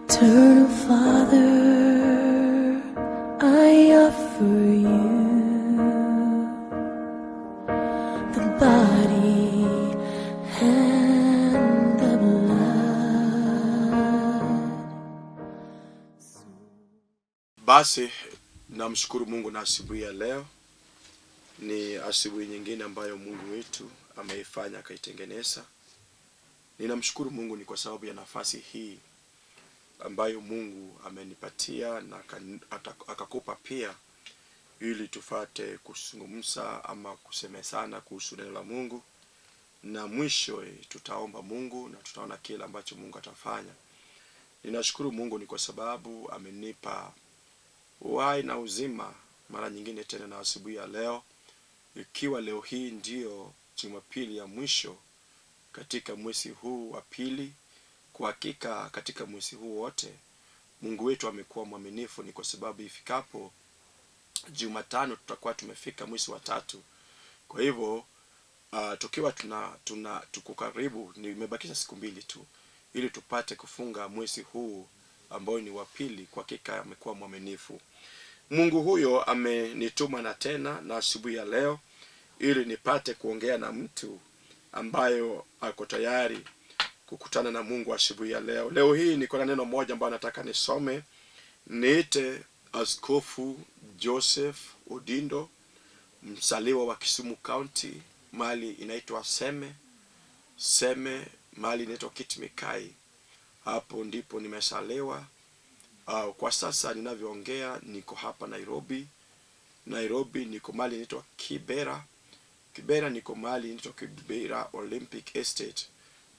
Eternal Father, I offer you the body and the blood. Basi namshukuru Mungu na asubuhi ya leo ni asubuhi nyingine ambayo Mungu wetu ameifanya akaitengeneza. Ninamshukuru Mungu ni kwa sababu ya nafasi hii ambayo Mungu amenipatia na akakupa pia, ili tufate kuzungumza ama kusemezana kuhusu neno la Mungu, na mwisho tutaomba Mungu na tutaona kile ambacho Mungu atafanya. Ninashukuru Mungu ni kwa sababu amenipa uhai na uzima mara nyingine tena na asubuhi ya leo, ikiwa leo hii ndiyo Jumapili ya mwisho katika mwezi huu wa pili. Kwa hakika katika mwezi huu wote Mungu wetu amekuwa mwaminifu, ni kwa sababu ifikapo Jumatano tutakuwa tumefika mwezi wa tatu. Kwa hivyo tukiwa tuna tuko karibu, nimebakisha siku mbili tu ili tupate kufunga mwezi huu ambao ni wa pili. Kwa hakika amekuwa mwaminifu. Mungu huyo amenituma na tena na asubuhi ya leo ili nipate kuongea na mtu ambayo ako tayari kukutana na Mungu asubuhi ya leo. Leo hii niko na neno moja ambayo nataka nisome. Niite Askofu Joseph Odindo, msaliwa wa Kisumu County, mali inaitwa Seme. Seme mali inaitwa Kitmikai. Hapo ndipo nimesaliwa. Kwa sasa ninavyoongea niko hapa Nairobi. Nairobi niko mali inaitwa Kibera. Kibera niko mali inaitwa Kibera Olympic Estate.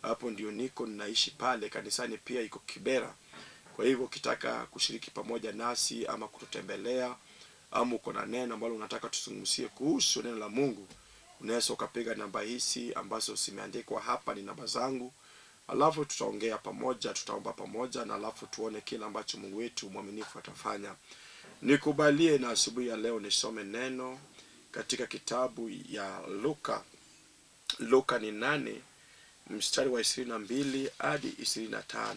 Hapo ndio niko ninaishi pale. Kanisani pia iko Kibera. Kwa hivyo ukitaka kushiriki pamoja nasi ama kututembelea ama uko na neno ambalo unataka tuzungumzie kuhusu neno la Mungu, unaweza ukapiga namba hizi ambazo zimeandikwa hapa, ni namba zangu. Alafu tutaongea pamoja, tutaomba pamoja, na alafu tuone kile ambacho Mungu wetu mwaminifu atafanya. Nikubalie na asubuhi ya leo nisome neno katika kitabu ya Luka. Luka ni 8 mstari wa 22 hadi 25.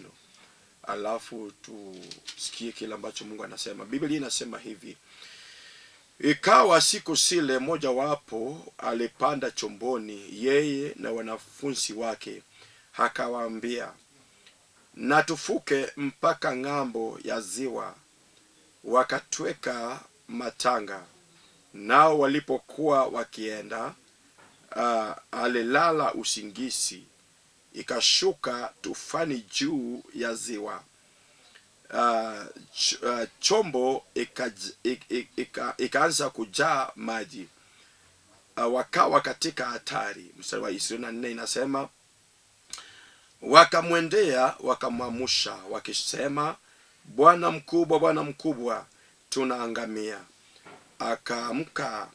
Alafu tusikie kile ambacho Mungu anasema. Biblia inasema hivi: ikawa siku zile mojawapo alipanda chomboni, yeye na wanafunzi wake, akawaambia, na tufuke mpaka ng'ambo ya ziwa. Wakatweka matanga. Nao walipokuwa wakienda, alilala usingizi, ikashuka tufani juu ya ziwa. Chombo ikaanza kujaa maji. Wakawa katika hatari. Mstari wa 24 inasema, wakamwendea wakamwamusha wakisema, Bwana mkubwa, Bwana mkubwa, tunaangamia. Akaamka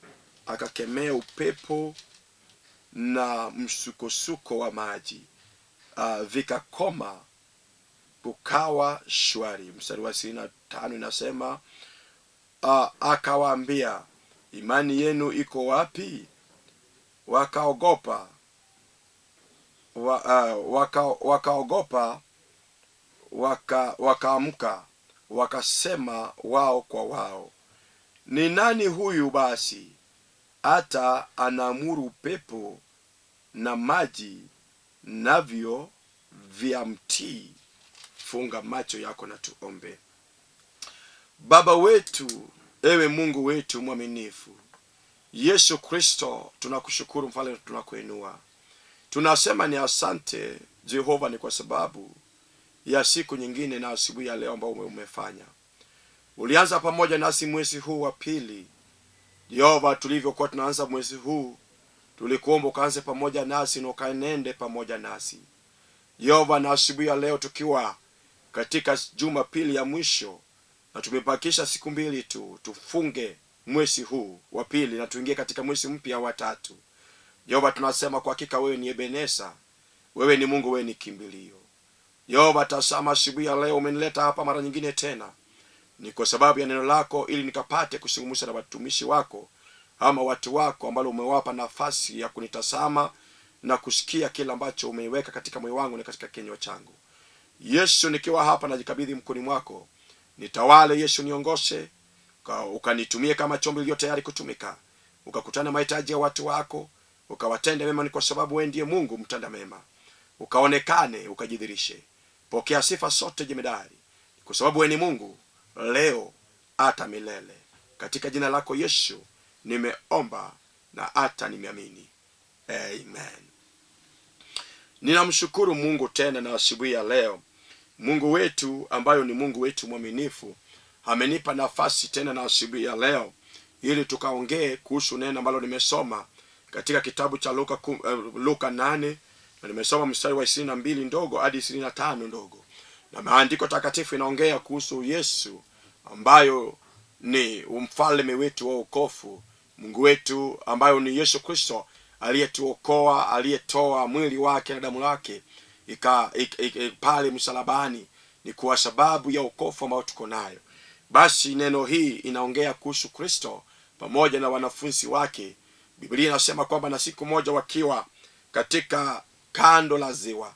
akakemea upepo na msukosuko wa maji, vikakoma, kukawa shwari. Mstari wa 25 inasema, akawaambia, imani yenu iko wapi? Wakaogopa, wakaogopa, wakaamka, wakasema wao kwa wao, ni nani huyu basi hata anaamuru upepo na maji navyo vyamtii? Funga macho yako na tuombe. Baba wetu, ewe Mungu wetu mwaminifu, Yesu Kristo, tunakushukuru Mfalme, tunakuinua. Tunasema ni asante Jehova, ni kwa sababu ya siku nyingine na asubuhi ya leo ambao umefanya. Ulianza pamoja nasi mwezi huu wa pili. Jehova, tulivyokuwa tunaanza mwezi huu, tulikuomba ukaanze pamoja nasi na ukaenende pamoja nasi. Jehova, na asubuhi ya leo tukiwa katika Jumapili ya mwisho na tumebakisha siku mbili tu tufunge mwezi huu wa pili na tuingie katika mwezi mpya wa tatu. Jehova, tunasema kwa hakika wewe ni Ebeneza, wewe ni Mungu, wewe ni kimbilio. Jehova, tazama asubuhi ya leo umenileta hapa mara nyingine tena, ni kwa sababu ya neno lako, ili nikapate kuzungumza na watumishi wako ama watu wako ambao umewapa nafasi ya kunitazama na kusikia kila ambacho umeiweka katika moyo wangu na katika kinywa changu. Yesu, nikiwa hapa najikabidhi mkononi mwako, nitawale Yesu, niongoshe, ukanitumie kama chombo iliyo tayari kutumika, ukakutana mahitaji ya watu wako, ukawatende mema, ni kwa sababu wewe ndiye Mungu mtenda mema. Ukaonekane, ukajidhirishe. Pokea sifa sote jemedari, kwa sababu wewe ni Mungu leo hata milele. Katika jina lako Yesu nimeomba na hata nimeamini, amen. Ninamshukuru Mungu tena na asubuhi ya leo. Mungu wetu ambayo ni Mungu wetu mwaminifu amenipa nafasi tena na asubuhi ya leo ili tukaongee kuhusu neno ambalo nimesoma katika kitabu cha Luka 8 na nimesoma mstari wa 22 ndogo hadi 25 ndogo. Na maandiko takatifu inaongea kuhusu Yesu ambayo ni mfalme wetu wa wokovu, Mungu wetu ambayo ni Yesu Kristo aliyetuokoa, aliyetoa mwili wake na damu lake pale msalabani, ni kwa sababu ya wokovu ambao tuko nayo. Basi neno hii inaongea kuhusu Kristo pamoja na wanafunzi wake. Biblia inasema kwamba na siku moja wakiwa katika kando la ziwa,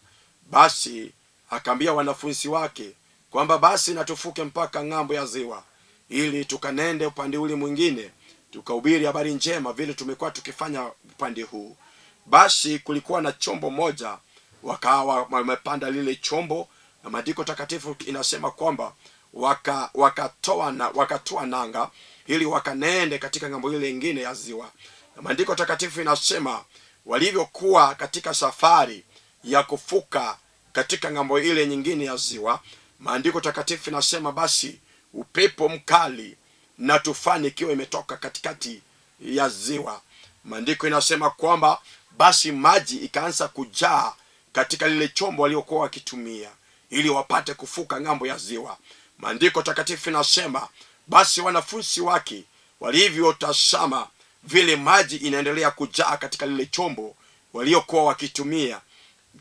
basi akaambia wanafunzi wake kwamba basi na tufuke mpaka ng'ambo ya ziwa ili tukanende upande ule mwingine tukahubiri habari njema vile tumekuwa tukifanya upande huu. Basi kulikuwa na chombo moja, wakawa wamepanda lile chombo, na maandiko takatifu inasema kwamba wakatoa nanga ili wakanende katika ng'ambo ile nyingine ya ziwa. Na maandiko takatifu inasema walivyokuwa katika safari ya kufuka katika ng'ambo ile nyingine ya ziwa, maandiko takatifu inasema basi upepo mkali na tufani ikiwa imetoka katikati ya ziwa. Maandiko inasema kwamba basi maji ikaanza kujaa katika lile chombo waliokuwa wakitumia ili wapate kufuka ng'ambo ya ziwa. Maandiko takatifu inasema basi wanafunzi wake walivyotazama vile maji inaendelea kujaa katika lile chombo waliokuwa wakitumia,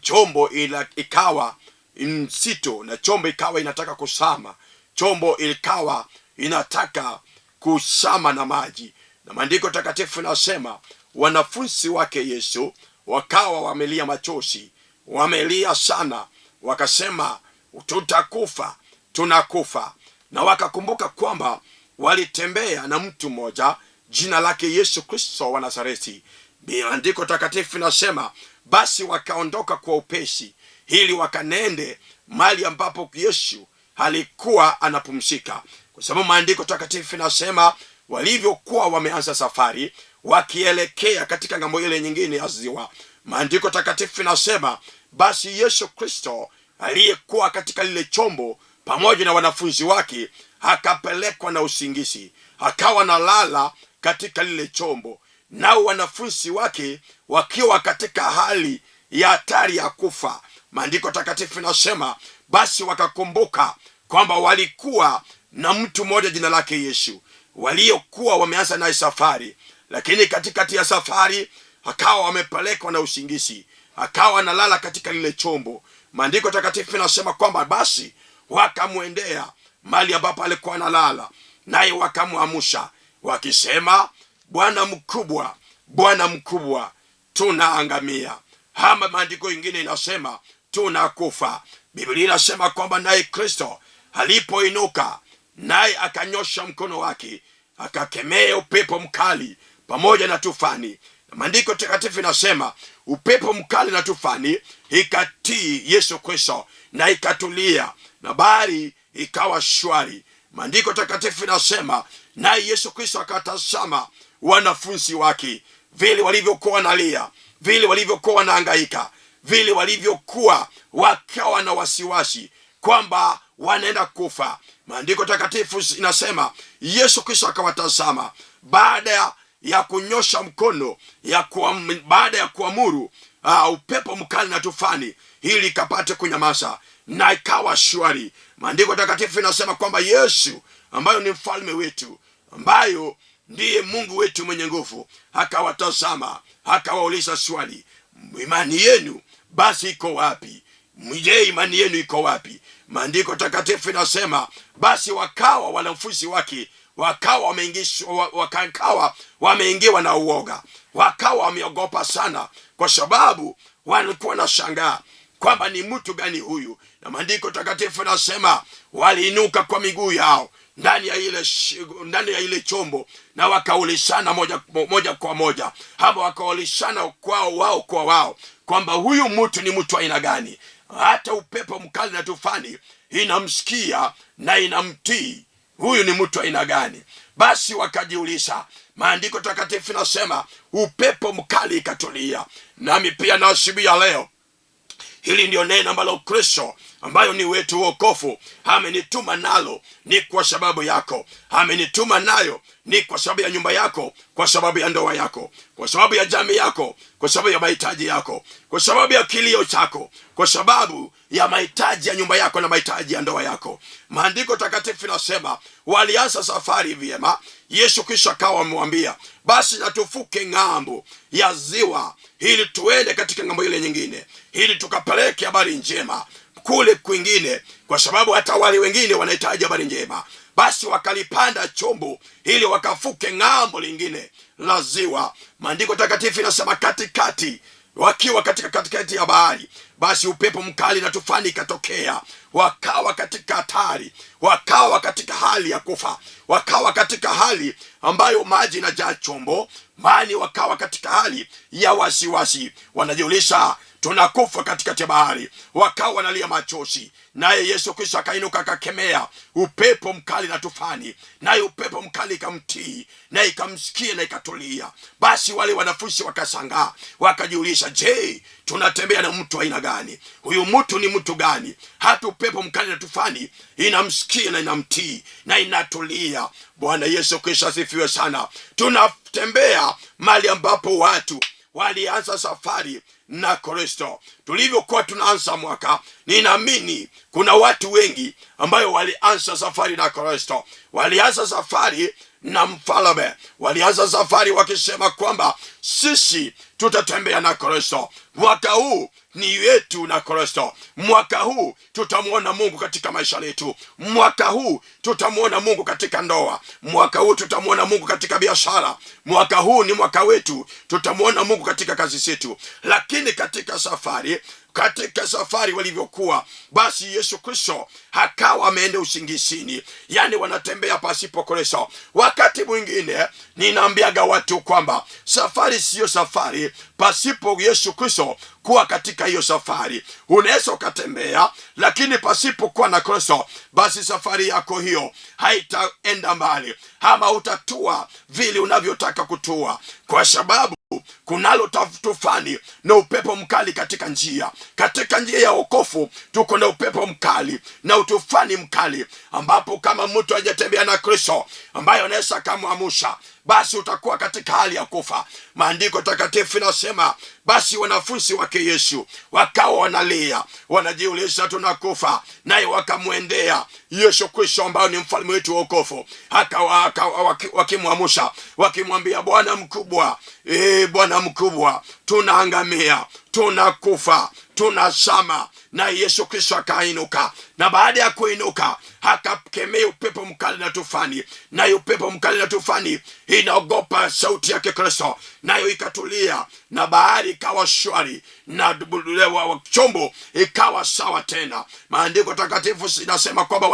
chombo ikawa mzito na chombo ikawa inataka kusama, chombo ikawa inataka kusama na maji. Na maandiko takatifu inasema wanafunzi wake Yesu wakawa wamelia machozi, wamelia sana, wakasema tutakufa, tunakufa. Na wakakumbuka kwamba walitembea na mtu mmoja jina lake Yesu Kristo wa Nazareti. Maandiko takatifu inasema basi wakaondoka kwa upesi ili wakanende mahali ambapo Yesu alikuwa anapumzika, kwa sababu maandiko takatifu inasema walivyokuwa wameanza safari wakielekea katika ng'ambo ile nyingine ya ziwa, maandiko takatifu inasema basi Yesu Kristo aliyekuwa katika lile chombo pamoja na wanafunzi wake akapelekwa na usingizi, akawa nalala katika lile chombo, nao wanafunzi wake wakiwa katika hali ya hatari ya kufa. Maandiko takatifu inasema basi wakakumbuka kwamba walikuwa na mtu mmoja jina lake Yesu, waliokuwa wameanza naye safari, lakini katikati ya safari akawa wamepelekwa na usingizi, akawa analala katika lile chombo. Maandiko takatifu inasema kwamba basi wakamwendea mahali ambapo alikuwa analala, naye wakamwamsha wakisema, Bwana mkubwa, Bwana mkubwa, tunaangamia. Ama maandiko ingine inasema tunakufa. Biblia inasema kwamba naye Kristo alipoinuka, naye akanyosha mkono wake akakemea upepo mkali pamoja na tufani. Na maandiko takatifu inasema upepo mkali na tufani ikatii Yesu Kristo na ikatulia, na bahari ikawa shwari. Maandiko takatifu inasema naye Yesu Kristo akatazama wanafunzi wake vile walivyokuwa wanalia, vile walivyokuwa wanahangaika, vile walivyokuwa wakawa na wasiwasi kwamba wanaenda kufa. Maandiko takatifu inasema Yesu Kristo akawatazama baada ya kunyosha mkono baada ya kuamuru upepo mkali na tufani ili ikapate kunyamaza na ikawa shwari. Maandiko takatifu inasema kwamba Yesu ambayo ni mfalme wetu, ambayo ndiye Mungu wetu mwenye nguvu, akawatazama akawauliza swali, imani yenu basi iko wapi? Je, imani yenu iko wapi? Maandiko takatifu inasema basi wakawa wanafunzi wake wakawa wameingishwa, wakawa wameingiwa na uoga, wakawa wameogopa sana, kwa sababu walikuwa na shangaa kwamba ni mtu gani huyu. Na maandiko takatifu nasema waliinuka kwa miguu yao ndani ya ile chombo, na wakaulishana moja, moja kwa moja, ama wakaulishana kwao wao kwa wao kwamba huyu mtu ni mtu aina gani, hata upepo mkali na tufani inamsikia na inamtii, huyu ni mtu aina gani? Basi wakajiuliza. Maandiko takatifu nasema upepo mkali ikatulia. Nami pia na asubuhi ya leo, hili ndio neno ambalo Kristo ambayo ni wetu wokovu amenituma nalo, ni kwa sababu yako. Amenituma nayo ni kwa sababu ya nyumba yako, kwa sababu ya ndoa yako, kwa sababu ya jamii yako, kwa sababu ya mahitaji yako, kwa sababu ya kilio chako, kwa sababu ya mahitaji ya nyumba yako na mahitaji ya ndoa yako. Maandiko takatifu inasema walianza safari vyema. Yesu Kristo akawa amemwambia, basi na tuvuke ng'ambo ya ziwa ili tuende katika ng'ambo ile nyingine, ili tukapeleke habari njema kule kwingine, kwa sababu hata wale wengine wanahitaji habari njema. Basi wakalipanda chombo ili wakavuke ng'ambo lingine la ziwa. Maandiko takatifu inasema katikati, wakiwa katika katikati ya bahari, basi upepo mkali na tufani ikatokea, wakawa katika hatari, wakawa katika hali ya kufa, wakawa katika hali ambayo maji inajaa chombo, mani wakawa katika hali ya wasiwasi, wanajiuliza tunakufa katikati ya bahari, wakawa wanalia machozi. Naye Yesu Kristo akainuka akakemea upepo mkali na tufani, naye upepo mkali ikamtii na ikamsikia na ikatulia. Basi wale wanafunzi wakashangaa, wakajiuliza, je, tunatembea na mtu aina gani? Huyu mtu ni mtu gani? Hata upepo mkali na tufani inamsikia na inamtii na inatulia. Bwana Yesu Kristo asifiwe sana. Tunatembea mahali ambapo watu walianza safari na Kristo. Tulivyokuwa tunaanza mwaka, ninaamini kuna watu wengi ambayo walianza safari na Kristo, walianza safari na mfalme, walianza safari wakisema kwamba sisi tutatembea na Kristo. Mwaka huu ni wetu na Kristo. Mwaka huu tutamwona Mungu katika maisha yetu. Mwaka huu tutamwona Mungu katika ndoa. Mwaka huu tutamwona Mungu katika biashara. Mwaka huu ni mwaka wetu, tutamwona Mungu katika kazi zetu. Lakini katika safari walivyokuwa, basi Yesu Kristo akawa ameenda usingizini, yani wanatembea pasipo Kristo. Wakati mwingine ninaambiaga watu kwamba safari siyo safari pasipo Yesu Kristo kuwa katika hiyo safari. Unaweza ukatembea, lakini pasipokuwa na Kristo, basi safari yako hiyo haitaenda mbali, ama utatua vile unavyotaka kutua, kwa sababu kunalo tufani na upepo mkali katika njia. Katika njia ya wokovu tuko na upepo mkali na utufani mkali, ambapo kama mtu hajatembea na Kristo ambaye anaweza akamwamusha, basi utakuwa katika hali ya kufa. Maandiko takatifu inasema basi wanafunzi wake Yesu wakawa wanalia, wanajiuliza tunakufa, naye wakamwendea Yesu Kristo ambayo ni mfalme wetu wa wokovu, wakimwamusha, wakimwambia Bwana mkubwa, Bwana mkubwa, tunaangamia, tunakufa, tunazama. Na Yesu Kristo akainuka, na baada ya kuinuka akakemea upepo mkali na tufani, nayo upepo mkali na tufani inaogopa sauti yake Kristo, nayo ikatulia, na bahari ikawa shwari, na chombo ikawa sawa tena. Maandiko takatifu inasema kwamba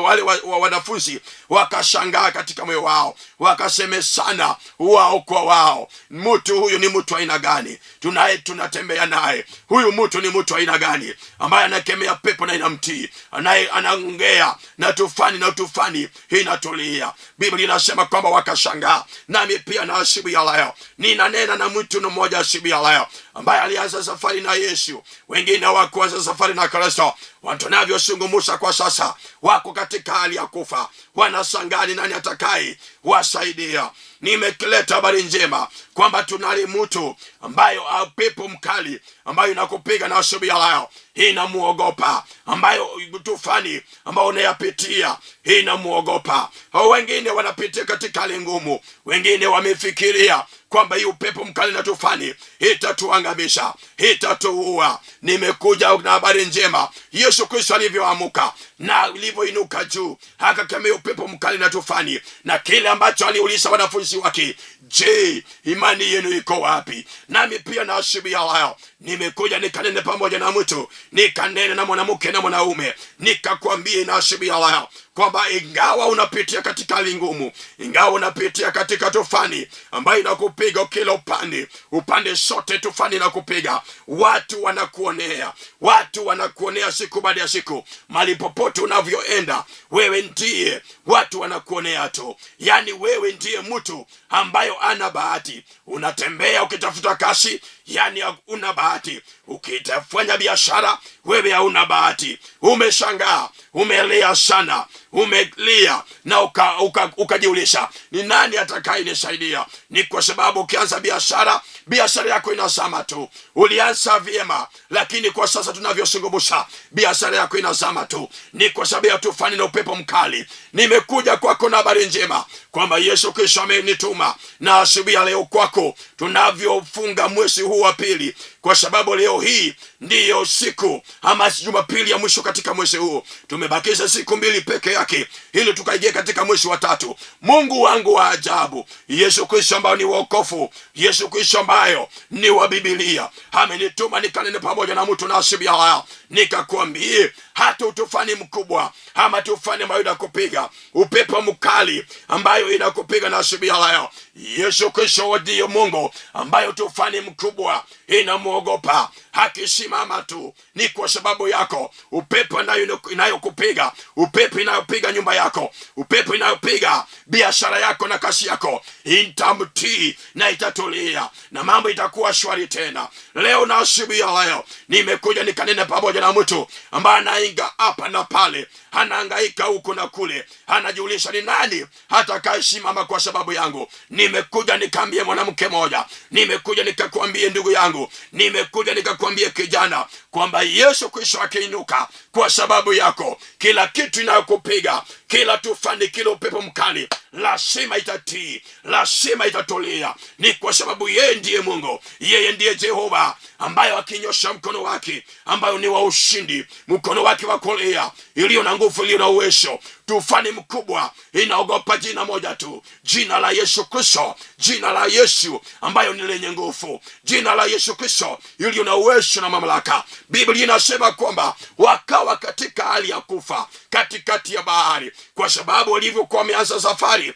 wale wanafunzi wakashangaa katika moyo wao, wakasemesana wao kwa wao, mtu huyu ni mtu aina gani tunaye tunatembea naye? Huyu mtu ni mtu aina gani ambaye anakemea pepo na inamtii, anaye anaongea na tufani na tufani inatulia? Biblia inasema kwamba wakashangaa. Nami pia na asubuhi ya leo ninanena na mtu mmoja asubuhi ya leo ambaye alianza safari na Yesu. Wengine hawakuanza safari na Kristo. Tunavyozungumza kwa sasa wako katika hali ya kufa, wanashangaa ni nani atakaye wasaidia. Nimeleta habari njema kwamba tunali mtu ambayo pepo mkali ambayo inakupiga na asubuhi ya leo inamuogopa, ambayo tufani ambayo unayapitia inamuogopa. Wengine wanapitia katika hali ngumu, wengine wamefikiria kwamba hii upepo mkali na tufani itatuangamisha, itatuua. Nimekuja na habari njema, Yesu Kristo alivyoamuka na alivyoinuka juu akakemea upepo mkali na tufani, na kile ambacho aliuliza wanafunzi wake, je, imani yenu iko wapi? Nami pia na asubuhi ya leo nimekuja nikanene pamoja na mtu, nikanene na mwanamke na mwanaume, nikakwambie na asubuhi ya leo kwamba ingawa unapitia katika hali ngumu, ingawa unapitia katika tufani ambayo inakupiga kila upande, upande sote tufani inakupiga, watu wanakuonea, watu wanakuonea siku baada ya siku, mali popote unavyoenda, wewe ndiye watu wanakuonea tu, yaani wewe ndiye mtu ambayo ana bahati. Unatembea ukitafuta kazi, yaani una bahati. Ukitafanya biashara, wewe hauna bahati. Umeshangaa, umelia sana, umelia na ukajiuliza ni nani atakayenisaidia? Ni kwa sababu ukianza biashara, biashara yako inazama tu. Ulianza vyema, lakini kwa sasa tunavyozungumza, biashara yako inazama tu. Ni kwa sababu ya tufani na upepo mkali. Nimekuja kwako na habari njema kwamba Yesu Kristo amenituma na asubuhi ya leo kwako, tunavyofunga mwezi huu wa pili, kwa sababu leo hii ndiyo siku ama Jumapili ya mwisho katika mwezi huu. Tumebakiza siku mbili peke yake ili tukaingia katika mwezi wa tatu. Mungu wangu wa ajabu, Yesu Kristo ambayo ni wokovu, Yesu Kristo ambayo ni wa Biblia, amenituma nikanene pamoja na mtu na asubuhi ya leo nikakwambie, hata utufani mkubwa ama tufani ambayo inakupiga, upepo mkali ambayo inakupiga na asubuhi ya leo, Yesu Kristo ndiyo Mungu ambayo tufani mkubwa inamwogopa, akisimama tu ni kwa sababu yako. Upepo inayokupiga, upepo inayopiga nyumba yako, upepo inayopiga biashara yako na kazi yako, itamtii na itatulia na mambo itakuwa shwari tena. Leo na asubuhi ya leo nimekuja nikanene pamoja na mtu ambaye anainga hapa na pale, anahangaika huku na kule, anajiuliza ni nani atakayesimama kwa sababu yangu. Nimekuja nikaambie mwanamke moja, nimekuja nikakwambie ndugu yangu, nimekuja nikakwambie kijana kwamba Yesu Kristo akiinuka kwa sababu yako, kila kitu inayokupiga, kila tufani, kila upepo mkali, lazima itatii, lazima itatulia. Ni kwa sababu yeye ndiye Mungu, yeye ndiye Jehova ambayo akinyosha mkono wake ambayo ni wa ushindi, mkono wake wa kulia iliyo na nguvu, iliyo na uwezo. Tufani mkubwa inaogopa jina moja tu, jina la Yesu Kristo, jina la Yesu ambayo ni lenye nguvu, jina la Yesu Kristo iliyo na uwezo na mamlaka. Biblia inasema kwamba wakawa katika hali ya kufa katikati ya bahari, kwa sababu walivyokuwa wameanza safari,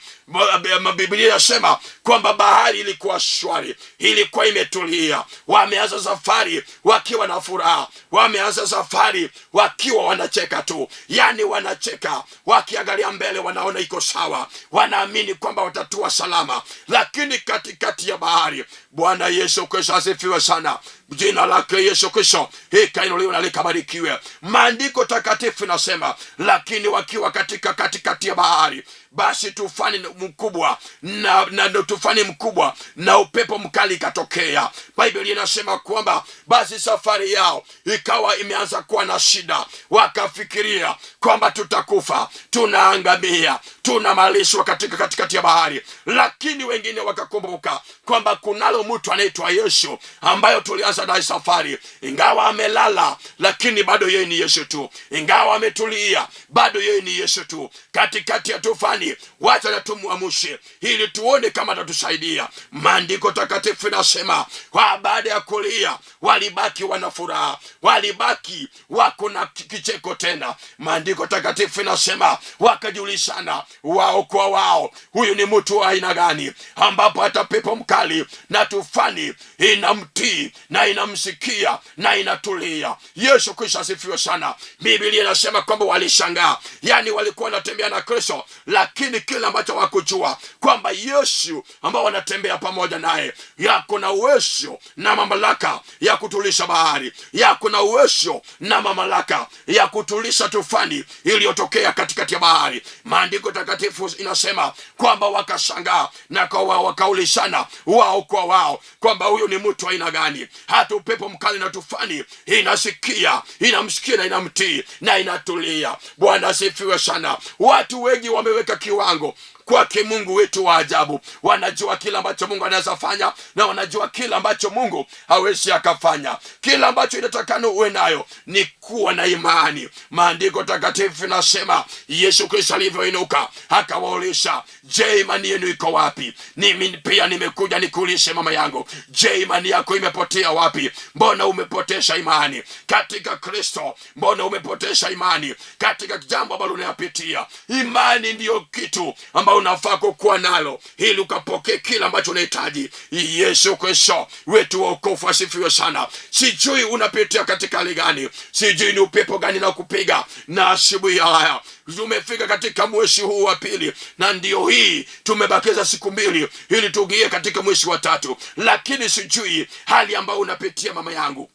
Biblia inasema kwamba bahari ilikuwa shwari, ilikuwa imetulia. Wameanza safari wakiwa na furaha, wameanza safari wakiwa wanacheka tu, yaani wanacheka wakiangalia mbele, wanaona iko sawa, wanaamini kwamba watatua salama, lakini katikati ya bahari, Bwana Yesu Kristo asifiwe sana. Jina lake Yesu Kristo ikainuliwe na likabarikiwe. Maandiko takatifu inasema, lakini wakiwa katika katikati ya bahari, basi tufani mkubwa na tufani mkubwa na upepo mkali ikatokea. Biblia inasema kwamba basi safari yao ikawa imeanza kuwa na shida, wakafikiria kwamba tutakufa, tunaangamia, tunamalizwa katika katikati ya bahari. Lakini wengine wakakumbuka kwamba kunalo mtu anaitwa Yesu ambayo tulianza naye safari, ingawa amelala, lakini bado yeye ni Yesu tu, ingawa ametulia, bado yeye ni Yesu tu. Katikati ya tufani, wacha na tumuamushe ili tuone kama atatusaidia. Maandiko takatifu inasema kwa baada ya kulia walibaki wana furaha, walibaki wako na kicheko tena. Maandiko takatifu inasema wakajulishana wao kwa wao, huyu ni mtu wa aina gani, ambapo hata pepo mkali na tufani inamtii na inamsikia na inatulia. Yesu Kristo asifiwe sana. Biblia inasema kwamba walishangaa, yaani walikuwa wanatembea na Kristo, lakini kile ambacho hawakujua kwamba Yesu ambao wanatembea pamoja naye yako na uwezo na mamlaka ya kutulisha bahari, yako na uwezo na mamlaka ya kutulisha tufani iliyotokea katikati ya bahari. Maandiko takatifu inasema kwamba wakashangaa na kwa wakaulishana wao kwa wao kwamba huyu ni mtu aina gani, hata upepo mkali na tufani inasikia, inamsikia na inamtii na inatulia. Bwana asifiwe sana. Watu wengi wameweka kiwango kwake Mungu wetu wa ajabu. Wanajua kila ambacho Mungu anaweza fanya na wanajua kila ambacho Mungu hawezi akafanya. Kila ambacho inatakana uwe nayo ni kuwa na imani. Maandiko takatifu nasema Yesu Kristo alivyoinuka akawauliza, je, imani yenu iko wapi? Mimi pia nimekuja nikuulize mama yangu, je, imani yako imepotea wapi? Mbona umepotesha imani katika Kristo? Mbona umepotesha imani katika jambo ambalo unayapitia? Imani ndiyo kitu ambayo unafaa kukuwa nalo ili ukapokee kila ambacho unahitaji. Yesu Kristo wetu wokovu asifiwe sana. Sijui unapitia katika hali gani, sijui ni upepo gani na kupiga na asubuhi haya tumefika katika mwezi huu wa pili, na ndio hii tumebakiza siku 2 ili tuingie katika mwezi wa 3, lakini sijui hali ambayo unapitia mama yangu,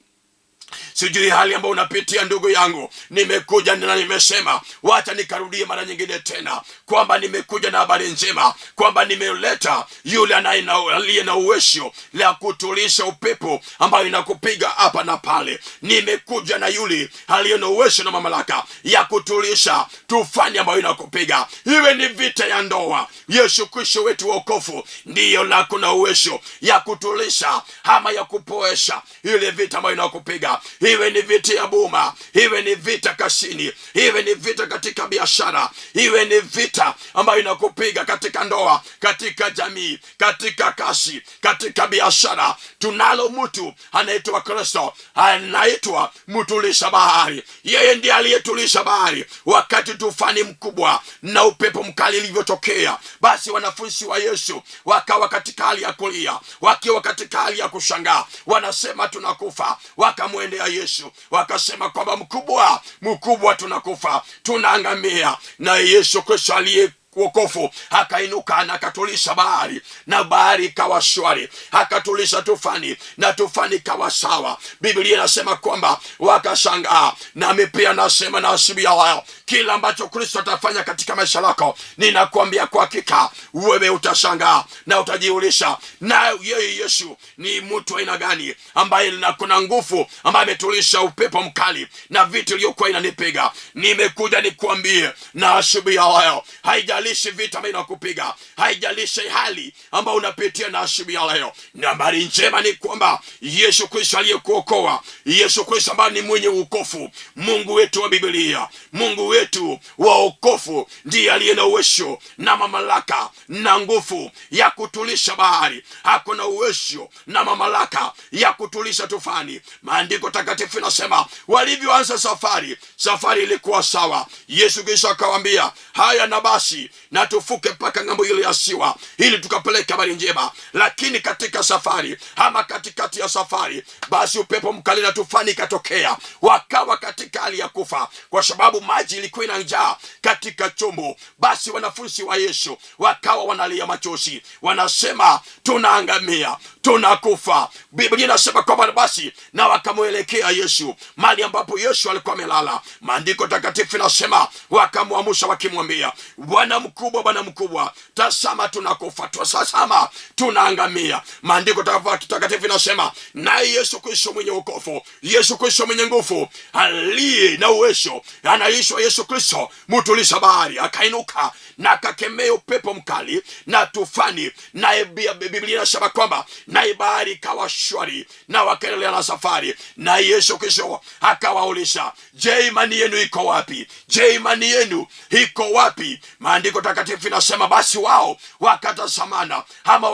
sijui hali ambayo unapitia ndugu yangu. Nimekuja na nimesema wacha nikarudie mara nyingine tena kwamba nimekuja na habari njema, kwamba nimeleta yule aliye na uwezo la kutulisha upepo ambayo inakupiga hapa na pale. Nimekuja na yule aliye na uwezo na mamlaka ya kutulisha tufani ambayo inakupiga, iwe ni vita ya ndoa. Yesu Kristo wetu wokovu ndiyo lako na uwezo ya kutulisha ama ya kupoesha ile vita ambayo inakupiga, iwe ni vita ya boma, iwe ni vita kazini, iwe ni vita katika biashara, iwe ni vita ambayo inakupiga katika ndoa, katika jamii, katika kazi, katika biashara. Tunalo mtu anaitwa Kristo, anaitwa mtulisha bahari. Yeye ndiye aliyetulisha bahari wakati tufani mkubwa na upepo mkali ilivyotokea. Basi wanafunzi wa Yesu wakawa katika hali ya kulia, wakiwa katika hali ya kushangaa, wanasema tunakufa. Wakamwendea Yesu wakasema kwamba mkubwa, mkubwa, tunakufa, tunaangamia. Na Yesu Kristo aliye wokovu akainuka na akatulisha bahari, na bahari ikawa shwari. Akatulisha tufani na tufani ikawa sawa. Biblia inasema kwamba wakashangaa. Nami pia nasema na asubuhi ya leo, kila ambacho Kristo atafanya katika maisha yako, ninakuambia kwa hakika wewe utashangaa na utajiuliza, na yeye Yesu ni mtu aina gani ambaye kuna nguvu, ambaye ametulisha upepo mkali na vita iliyokuwa inanipiga. Nimekuja nikuambie na asubuhi ya leo, haijalishi vita ambayo inakupiga, haijalishi hali ambayo unapitia na asubuhi ya leo, na habari njema ni kwamba Yesu Kristo aliyekuokoa, Yesu Kristo ambaye ni mwenye wokovu, Mungu wetu wa Biblia, Mungu wetu wa wokovu, ndiye aliye na uwezo na mamlaka na nguvu ya kutulisha bahari. Hakuna uwezo na mamlaka ya kutulisha tufani. Maandiko takatifu inasema walivyoanza safari, safari ilikuwa sawa. Yesu Kristo akawaambia, haya na basi na tufuke mpaka ng'ambo ile ya siwa ili tukapeleke habari njema. Lakini katika safari ama katikati ya safari, basi upepo mkali na tufani ikatokea, wakawa katika hali ya kufa, kwa sababu maji ilikuwa inajaa katika chombo. Basi wanafunzi wa Yesu wakawa wanalia machozi, wanasema tunaangamia, tunakufa. Biblia inasema kwamba basi na wakamwelekea Yesu mahali ambapo Yesu alikuwa amelala. Maandiko takatifu inasema wakamwamsha wakimwambia, Bwana mkubwa, Bwana mkubwa, tazama tunakufa, tazama tunaangamia. Maandiko takatifu inasema naye Yesu Kristo mwenye wokovu, Yesu Kristo mwenye nguvu, aliye na uwezo, anaitwa Yesu Kristo mtuliza bahari, akainuka na akakemea upepo mkali na tufani, naye Biblia inasema kwamba naye bahari ikawa shwari, na wakaendelea na safari. Na Yesu Kristo akawauliza, je, imani yenu iko wapi? Je, imani yenu iko wapi? Maandiko takatifu inasema basi wao wakatazamana ama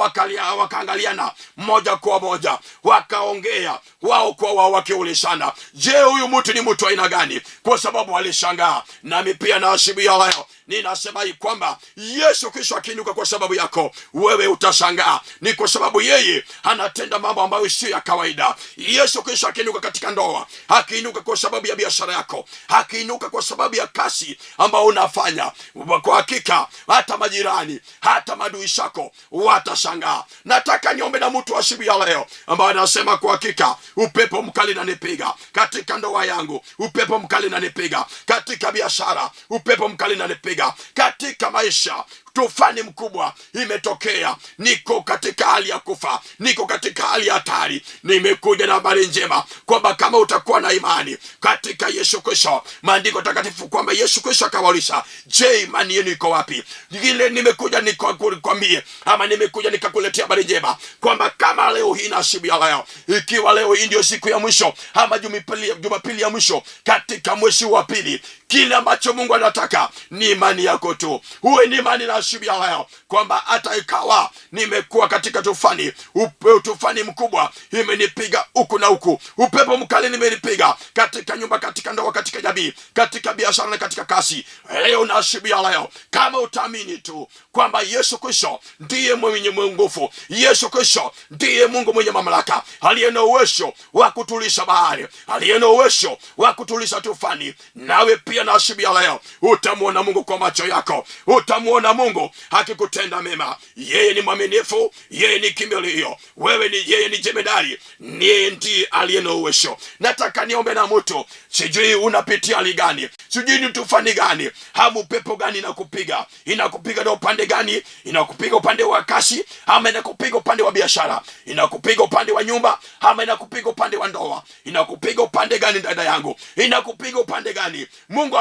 wakaangaliana moja kwa moja, wakaongea wao kwa wao wakiulizana, je, huyu mtu ni mtu aina gani? Kwa sababu walishangaa. Nami pia na asubuhi ya leo ninasema hii kwamba Yesu Kristo akiinuka kwa sababu yako, wewe utashangaa. Ni kwa sababu yeye anatenda mambo ambayo sio ya kawaida. Yesu Kristo akiinuka katika ndoa, akiinuka kwa sababu ya biashara yako, akiinuka kwa sababu ya kazi ambayo unafanya, kwa hakika hata majirani, hata maadui zako watashangaa. Nataka niombe na mtu asubuhi ya leo ambaye anasema kwa hakika upepo mkali unanipiga katika ndoa yangu, upepo mkali unanipiga katika biashara, upepo mkali unanipiga katika maisha, Tufani mkubwa imetokea, niko katika hali ya kufa, niko katika hali ya hatari. Nimekuja na habari njema kwamba kama utakuwa na imani katika Yesu Kristo, maandiko takatifu kwamba Yesu Kristo akawauliza, je, imani yenu iko wapi? Ile nimekuja nikakwambie, ama nimekuja nikakuletea habari njema kwamba kama leo hii na asubuhi ya leo, ikiwa leo hii ndio siku ya mwisho ama Jumapili ya mwisho katika mwezi wa pili, kile ambacho Mungu anataka ni imani yako tu. Uwe ni imani na asubuhi ya leo kwamba hata ikawa nimekuwa katika tufani, tufani mkubwa imenipiga huku na huku, upepo mkali nimenipiga katika nyumba, katika ndoa, katika jamii, katika biashara na katika kasi. Leo na asubuhi ya leo, kama utaamini tu kwamba Yesu Kristo ndiye mwenye nguvu, Yesu Kristo ndiye Mungu mwenye mamlaka, aliye na uwezo wa kutuliza bahari, aliye na uwezo wa kutuliza tufani, nawe pia na asubuhi ya leo utamwona Mungu kwa macho yako, utamwona Mungu akikutenda mema. Yeye ni mwaminifu, yeye ni kimbilio, wewe ni yeye ni jemedari, yeye ndiye aliye na uwezo. Nataka niombe na mtu, sijui unapitia hali gani, sijui ni tufani gani, hamu pepo gani inakupiga, inakupiga na upande gani? Inakupiga upande wa kasi, ama inakupiga upande wa biashara, inakupiga upande wa nyumba, ama inakupiga upande wa ndoa, inakupiga upande gani? Dada yangu, inakupiga upande gani? Mungu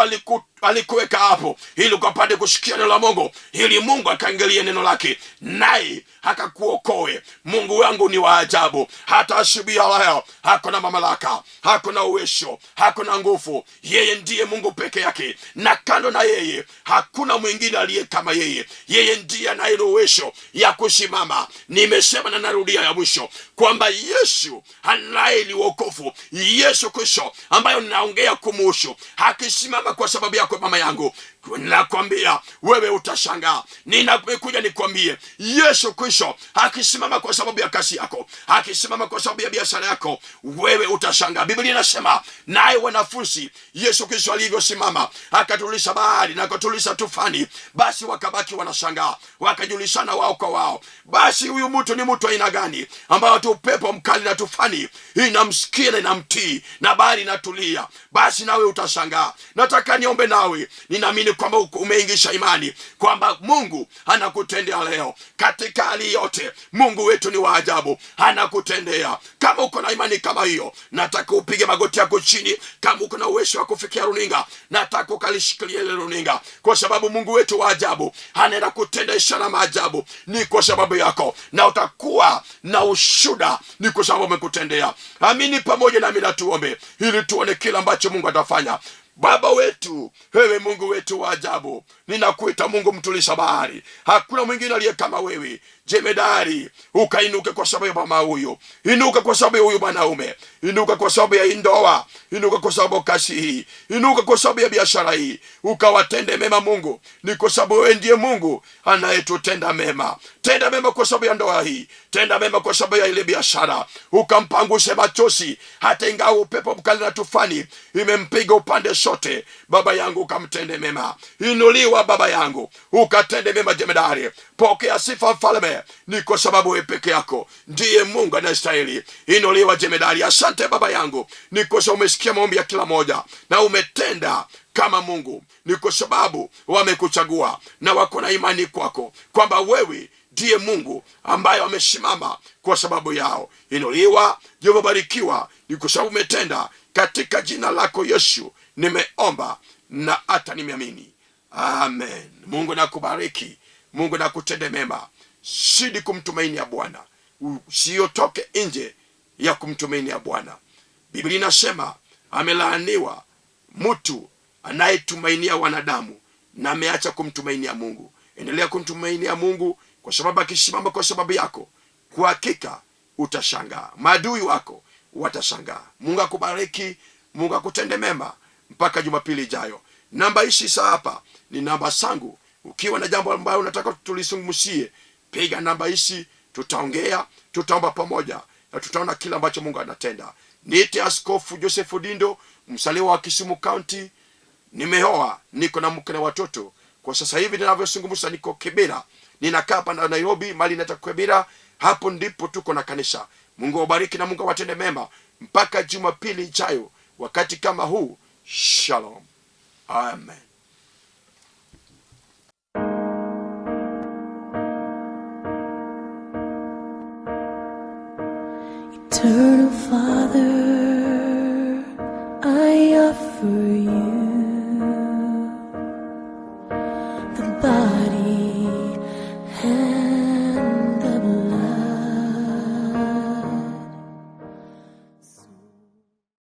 alikuweka hapo ili ukapate kusikia neno la Mungu, ili Mungu akaangalia neno lake naye akakuokoe. Mungu wangu ni wa ajabu. Hata asubuhi ya leo hakuna mamlaka, hakuna uwezo, hakuna nguvu. Yeye ndiye Mungu peke yake, na kando na yeye hakuna mwingine aliye kama yeye. Yeye ndiye anaye uwezo ya kusimama. Nimesema na narudia ya mwisho kwamba Yesu anaye wokovu, Yesu Kristo ambayo ninaongea kumuhusu, akisimama kwa sababu yako mama yangu, nakwambia wewe utashangaa. Ninakuja nikwambie, Yesu Kristo akisimama kwa sababu ya kazi yako, akisimama kwa sababu ya biashara yako, wewe utashangaa. Biblia inasema naye wanafunzi, Yesu Kristo alivyosimama akatuliza bahari na akatuliza tufani, basi wakabaki wanashangaa, wakajulishana wao kwa wao, basi huyu mtu ni mtu aina gani ambayo tu upepo mkali na tufani inamsikia na inamtii na bahari inatulia? Basi nawe utashangaa. Nataka niombe nawe, ninaamini kwamba umeingisha imani kwamba Mungu anakutendea leo katika hali yote. Mungu wetu ni wa ajabu, anakutendea. Kama uko na imani kama hiyo, nataka upige magoti yako chini. Kama uko na uwezo wa kufikia runinga, nataka ukalishikilia ile runinga, kwa sababu Mungu wetu wa ajabu anaenda kutenda ishara maajabu, ni kwa sababu yako, na utakuwa na ushuda, ni kwa sababu amekutendea. Amini pamoja nami na tuombe, ili tuone kila ambacho Mungu atafanya. Baba wetu, wewe Mungu wetu wa ajabu, ninakuita Mungu mtuliza bahari, hakuna mwingine aliye kama wewe. Jemedari, ukainuke kwa sababu ya mama huyu, inuka kwa sababu ya huyu mwanaume, inuka kwa sababu ya ndoa, inuka kwa sababu ya kazi hii, inuka kwa sababu ya biashara hii, ukawatende mema Mungu, ni kwa sababu wewe ndiye Mungu anayetutenda mema. Tenda mema kwa sababu ya ndoa hii, tenda mema kwa sababu ya ile biashara, ukampanguse machozi, hata ingawa upepo mkali na tufani imempiga upande sote. Baba yangu, ukamtende mema. Inuliwa baba yangu, ukatende mema jemedari. Pokea sifa mfalme, ni kwa sababu wewe peke yako ndiye Mungu anayestahili. Inuliwa jemedari. Asante baba yangu, ni kwa sababu umesikia maombi ya kila moja na umetenda kama Mungu, ni kwa sababu wamekuchagua na wako na imani kwako kwamba wewe ndiye Mungu ambaye wamesimama kwa sababu yao. Inuliwa Jehova, barikiwa, ni kwa sababu umetenda. Katika jina lako Yesu nimeomba na hata nimeamini, amen. Mungu nakubariki, Mungu nakutende mema. Zidi kumtumainia Bwana, usiotoke nje ya kumtumainia Bwana. Biblia inasema amelaaniwa mtu anayetumainia wanadamu na ameacha kumtumainia Mungu. Endelea kumtumainia Mungu, kwa sababu akisimama kwa sababu yako, kwa hakika utashangaa, maadui wako watashangaa. Mungu akubariki, Mungu akutende mema mpaka Jumapili ijayo. Namba hii sasa hapa ni namba zangu. Ukiwa na jambo ambayo unataka tulizungumzie, piga namba hizi, tutaongea, tutaomba pamoja na tutaona kila ambacho Mungu anatenda. Niite Askofu Joseph Dindo, msaliwa wa Kisumu County. Nimeoa, niko na mke na watoto. Kwa sasa hivi ninavyozungumza niko Kibera, ninakaa hapa na Nairobi, mali nataka Kibera. Hapo ndipo tuko na kanisa. Mungu awabariki na Mungu awatende mema mpaka Jumapili ijayo wakati kama huu. Shalom, amen. Eternal Father.